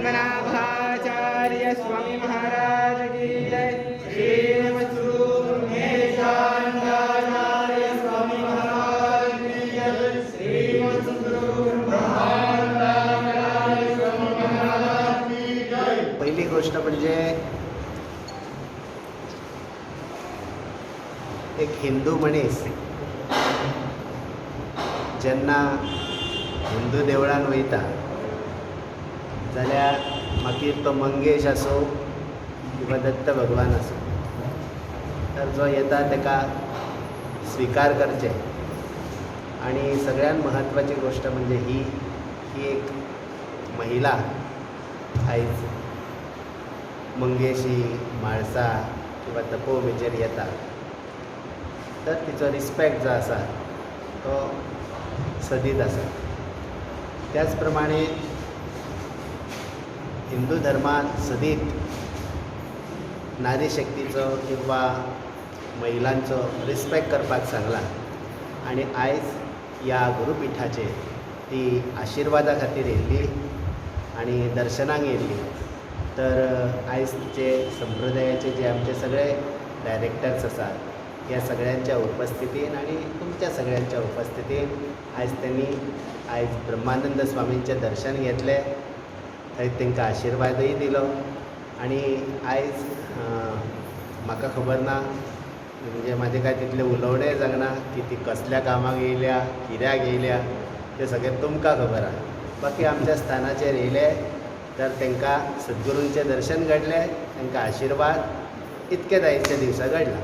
पद्मनाभाचार्य स्वामी महाराज की जय। श्री महेशानंदाचार्य स्वामी महाराज की जय। श्री ब्रह्मानंदाचार्य स्वामी महाराज की जय। पहिली गोष्ट म्हणजे एक हिंदू मनीस जेन्ना हिंदू देवळान वयता जाल्यार मागीर तो मंगेश आसूं किंवा दत्त भगवान आसूं, तर जो येता ताका स्विकार करचें। आनी सगळ्यात म्हत्वाची गोष्ट म्हणजे ही ही एक महिला आयज मंगेशी म्हाळसा किंवा तपोभुमीचेर येता तर तिचो रिस्पेक्ट जो आसा तो सदीत आसा। त्याच प्रमाणे हिंदू धर्मांत सदीत नारी शक्तीचो किंवा महिलांचो रिस्पेक्ट करपाक सांगला आनी आयज ह्या गुरुपिठाचेर ती आशिर्वादा खातीर येयल्ली आनी दर्शनाक येयल्ली। तर आयज तिचे संप्रदायाचे जे आमचे सगळे डायरेक्टर्स आसात ह्या सगळ्यांच्या उपस्थितीन आनी तुमच्या सगळ्यांच्या उपस्थितीन आयज तेणी आयज ब्रह्मानंद स्वामींचें दर्शन घेतलें, थंय तांकां आशिर्वादय दिलो। आनी आयज म्हाका खबर ना, म्हणजे म्हाजें काय तितलें उलोवणेंय जायना की ती कसल्या कामाक येयल्या, कित्याक येयल्या तें सगळें तुमकां खबर आहा। बाकी आमच्या स्थानाचेर येयले तर तांकां सद्गुरूंचें दर्शन घडलें, तांकां आशिर्वाद, इतकें आयच्या दिसा घडलां।